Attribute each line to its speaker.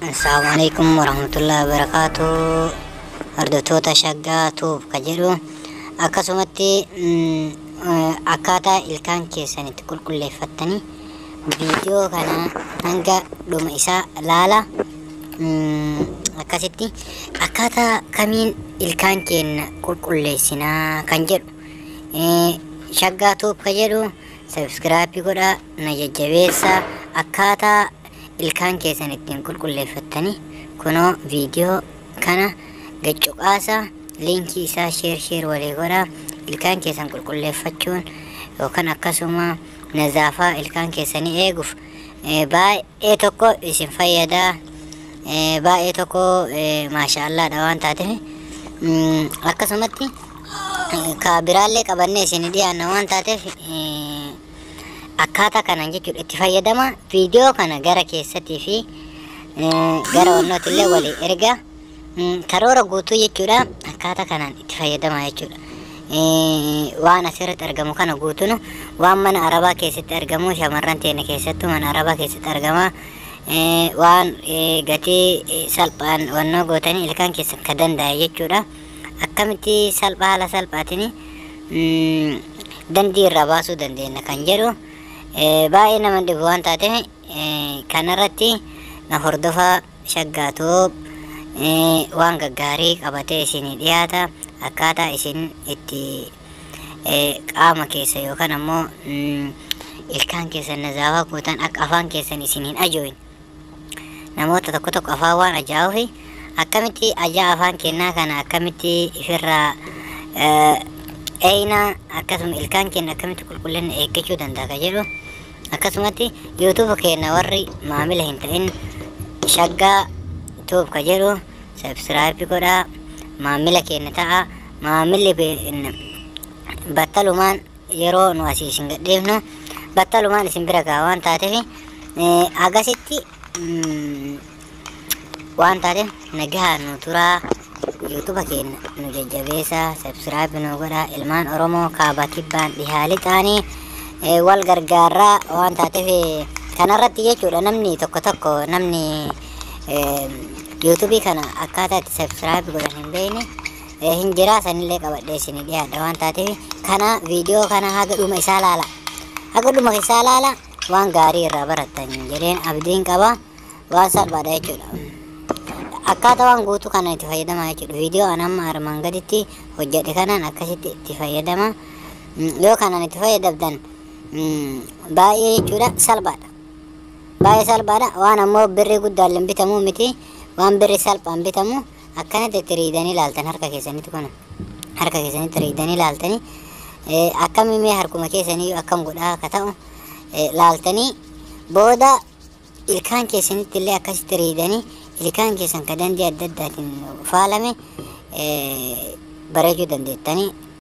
Speaker 1: Assalamu alaikum warahmatullahi wabarakatuh. Hordoftoota Shaggaa Tube ka jedhu akkasumatti akkaataa ilkaan keessan itti qulqulleeffattanii viidiyoo kana hanga dhuma isaa laala. Akkasitti akkaataa kamiin ilkaan keenya qulqulleessinaa kan jedhu Shaggaa Tube ka jedhu subscribe godhaa, na jajjabeessa. Akkaataa ilkaan keessan ittiin qulqulleeffattanii kunoo viidiyoo kana gaccuqaasa, liinkii isaa share share walii godhaa. Ilkaan keessan qulqulleeffachuun yookaan akkasuma nazaafaa ilkaan keessanii eeguuf baay'ee tokko isin fayyadaa, baay'ee tokko maashaallaadha waan taateef, akkasumatti ka biraallee qabannee isin dhiyaanna waan taateef, akkaataa kanaan jechuudha itti fayyadama. Viidiyoo kana gara keessattii fi gara wannootillee walii erga. Karoora guutuu jechuudha akkaataa kanaan itti fayyadama jechuudha. Waan asirratti argamu kana guutuun waan mana arabaa keessatti argamu, shamarran teenya keessattuu mana arabaa keessatti argama. Waan gatii salphaan wannoo gootanii ilkaan keessan ka danda'e jechuudha. Akkamitti salphaa, haala salphaatiin dandii irraa baasuu dandeenya kan jedhu baay'ee nama dhibu waan taateef, kanarratti na hordofaa. Shaggaa Tube waan gaggaarii qabatee isinii dhiyaata. Akkaataa isin itti qaama keessa yookaan ammoo ilkaan keessan nazaafaa guutan, akka afaan keessan isin hin ajooyin. Namoota tokko tokko afaan waan ajaa'uufi, akkamitti ajaa afaan kennaa kana akkamitti ifirraa eeyna, akkasuma ilkaan keenya akkamitti qulqullina eeggachuu danda'a ka jedhu. Akkasumatti YouTube keenya warri maamila hin ta'in Shaggaa Tube ka jedhu subscribe godhaa, maamila keenya ta'a. Maamilli battalumaan yeroo nu asii isin gadhiifnu battalumaan isin bira ga'a waan taateef, agasitti waan taateef nagahaan nu turaa. YouTube keenya nu jajjabeessa, subscribe nu godhaa. Ilmaan Oromoo kaaba, kibbaan, dhihaa, lixaanii wal gargaarraa waan taateef, kanarratti jechuudha namni tokko tokko, namni YouTube kana akkaataa itti subscribe godhan hin beekne hin jira. Sanillee qabadhee isin dhiyaadha waan taateef, kana viidiyoo kana haga dhuma isaa laala, haga dhuma isaa laala. Waan gaarii irraa barattan jedheen abdiin qaba. Waan salphaadha jechuudha. Akkaataa waan guutuu kana itti fayyadamaa jechuudha. Viidiyoo an amma armaan gaditti hojjedhe kanaan akkasitti itti fayyadama. Yoo kanaan itti fayyadamtan baay'ee jechuudha salphaadha, baay'ee salphaadha. Waan ammoo birrii guddaan bitamuu miti, waan birrii salphaan bitamu. Akkanatti itti riidanii laaltan harka keessanitti, kun harka keessanitti riidanii laaltanii akkamii mee harkuma keessanii akkam godhaa akka ta'u laaltanii, booda ilkaan keessanitti illee akkasitti riidanii ilkaan keessan ka dandii adda addaatiin faalame bareechuu dandeettanii.